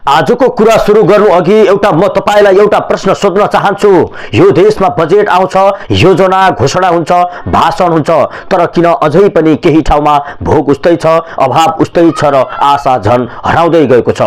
आजको कुरा सुरु गर्नु अघि एउटा म तपाईलाई एउटा प्रश्न सोध्न चाहन्छु। यो देशमा बजेट आउँछ, योजना घोषणा हुन्छ, भाषण हुन्छ, तर किन अझै पनि केही ठाउँमा भोग उस्तै छ, अभाव उस्तै छ र आशा झन हराउँदै गएको छ?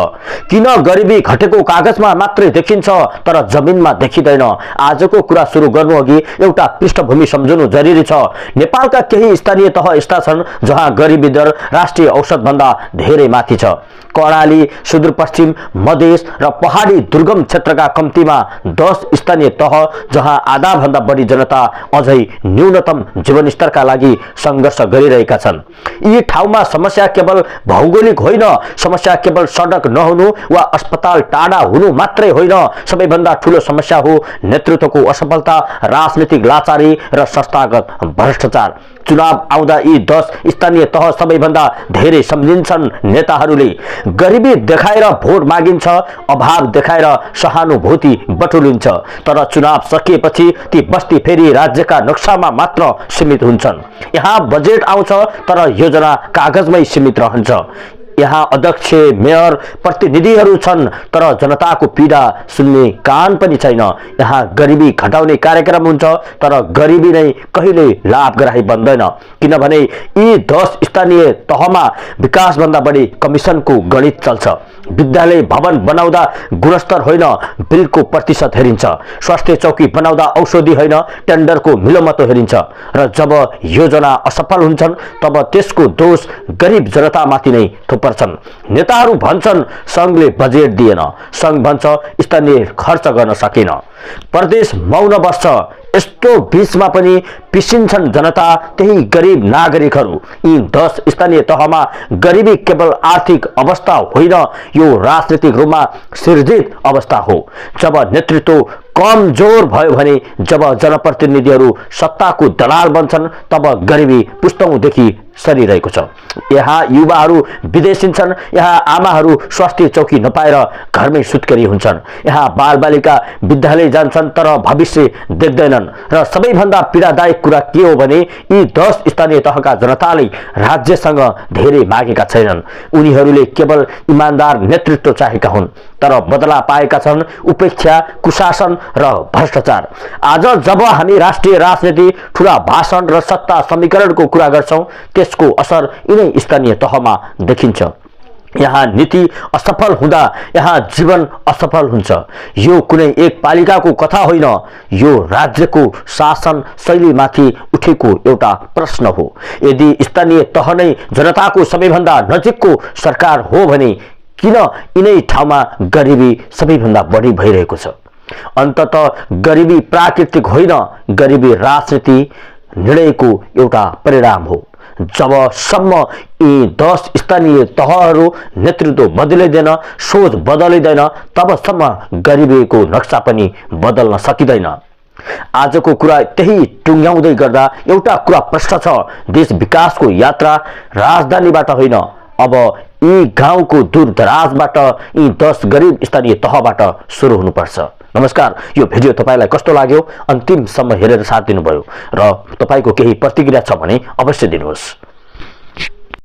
किन गरिबी घटेको कागजमा मात्रै देखिन्छ तर जमिनमा देखिँदैन? आजको कुरा सुरु गर्नु अघि एउटा पृष्ठभूमि सम्झनु जरुरी छ। नेपालका केही स्थानीय तह यस्ता छन् जहाँ गरिबी दर राष्ट्रिय औसत भन्दा धेरै माथि छ। कर्णाली, सुदूरपश्चिम, मधेस र पहाडी दुर्गम क्षेत्रका कम्तीमा 10 स्थानीय तह जहाँ आधा भन्दा बढी जनता अझै न्यूनतम जीवनस्तरका लागि संघर्ष गरिरहेका छन्। यी ठाउँमा समस्या केवल भौगोलिक होइन, समस्या केवल सडक नहुनु वा अस्पताल टाढा हुनु मात्रै होइन, सबैभन्दा ठूलो समस्या हो नेतृत्वको असफलता, राजनीतिक लाचारी र संस्थागत भ्रष्टाचार। चुनाव आउँदा यी 10 स्थानीय तह सबैभन्दा धेरै सम्झिन्छन् नेताहरूले। गरिबी देखाएर भोट मागिन्छ, अभाव देखाएर सहानुभूति बटुलिन्छ, तर चुनाव सकिएपछि ती बस्ती फेरि राज्यका नक्सामा मात्र सीमित हुन्छन्। यहाँ बजेट आउँछ तर योजना कागजमै सीमित रहन्छ। यहाँ अध्यक्ष, मेयर, प्रतिनिधिहरू छन् तर जनताको पीडा सुन्ने कान पनि छैन। यहाँ गरिबी घटाउने कार्यक्रम हुन्छ तर गरिबी नै कहिले लाभग्राही बन्दैन, किनभने यी 10 स्थानीय तहमा विकासभन्दा बढी कमिसनको गणित चल्छ। विद्यालय भवन बनाउँदा गुणस्तर होइन, बिलको प्रतिशत हेरिन्छ। स्वास्थ्य चौकी बनाउँदा औषधि होइन, टेन्डरको मिलोमतो हेरिन्छ। र जब योजना असफल हुन्छन् तब त्यसको दोष गरिब जनतामाथि नै थुपर्छन्। नेताहरू भन्छन् संघले बजेट दिएन, संघ भन्छ स्थानीय खर्च गर्न सकेन। प्रदेश मौन बस्छ। यस्तो बीचमा पनि पिसिन्छन् जनता, त्यही गरिब नागरिकहरू। यी 10 स्थानीय तहमा गरिबी केवल आर्थिक अवस्था होइन, यो राजनीतिक रूपमा सिर्जित अवस्था हो। जब नेतृत्व कमजोर भयो भने, जब जनप्रतिनिधिहरू सत्ताको दलाल बन्छन्, तब गरिबी पुस्तौंदेखि सरिरहेको छ। यहाँ युवाहरू विदेशिन्छन्, यहाँ आमाहरू स्वास्थ्य चौकी नपाएर घरमै सुत्केरी हुन्छन्, यहाँ बालबालिका विद्यालय जान्छन् तर भविष्य देख्दैनन्। र सबैभन्दा पीडादायक कुरा के हो भने यी 10 स्थानीय तहका जनताले राज्यसँग धेरै मागेका छैनन्। उनीहरूले केवल इमानदार नेतृत्व चाहेका हुन्, तर बदला पाएका छन् उपेक्षा, कुशासन र भ्रष्टाचार। आज जब हामी राष्ट्रिय राजनीति, ठूला भाषण र सत्ता समीकरणको कुरा गर्छौं, त्यसको असर यिनै स्थानीय तहमा देखिन्छ। यहाँ नीति असफल हुँदा यहाँ जीवन असफल हुन्छ। यो कुनै एक पालिकाको कथा होइन, यो राज्यको शासन शैलीमाथि उठेको एउटा प्रश्न हो। यदि स्थानीय तह नै जनताको सबैभन्दा नजिकको सरकार हो भने किन यिनै ठाउँमा गरिबी सबैभन्दा बढी भइरहेको छ? अन्ततः गरिबी प्राकृतिक होइन, गरिबी राजनीति निर्णयको एउटा परिणाम हो। जबसम्म यी 10 स्थानीय तहहरू नेतृत्व बदलिँदैन, सोच बदलिँदैन, तबसम्म गरिबीको नक्सा पनि बदल्न सकिँदैन। आजको कुरा त्यही टुङ्ग्याउँदै गर्दा एउटा कुरा प्रश्न छ। देश विकासको यात्रा राजधानीबाट होइन, अब यी गाउँको दूरदराजबाट, यी 10 गरिब स्थानीय तहबाट सुरु हुनुपर्छ। नमस्कार, यो भिडियो तपाईलाई कस्तो लाग्यो? अन्तिमसम्म हेरेर साथ दिनुभयो र तपाईको केही प्रतिक्रिया छ भने अवश्य दिनुहोस्।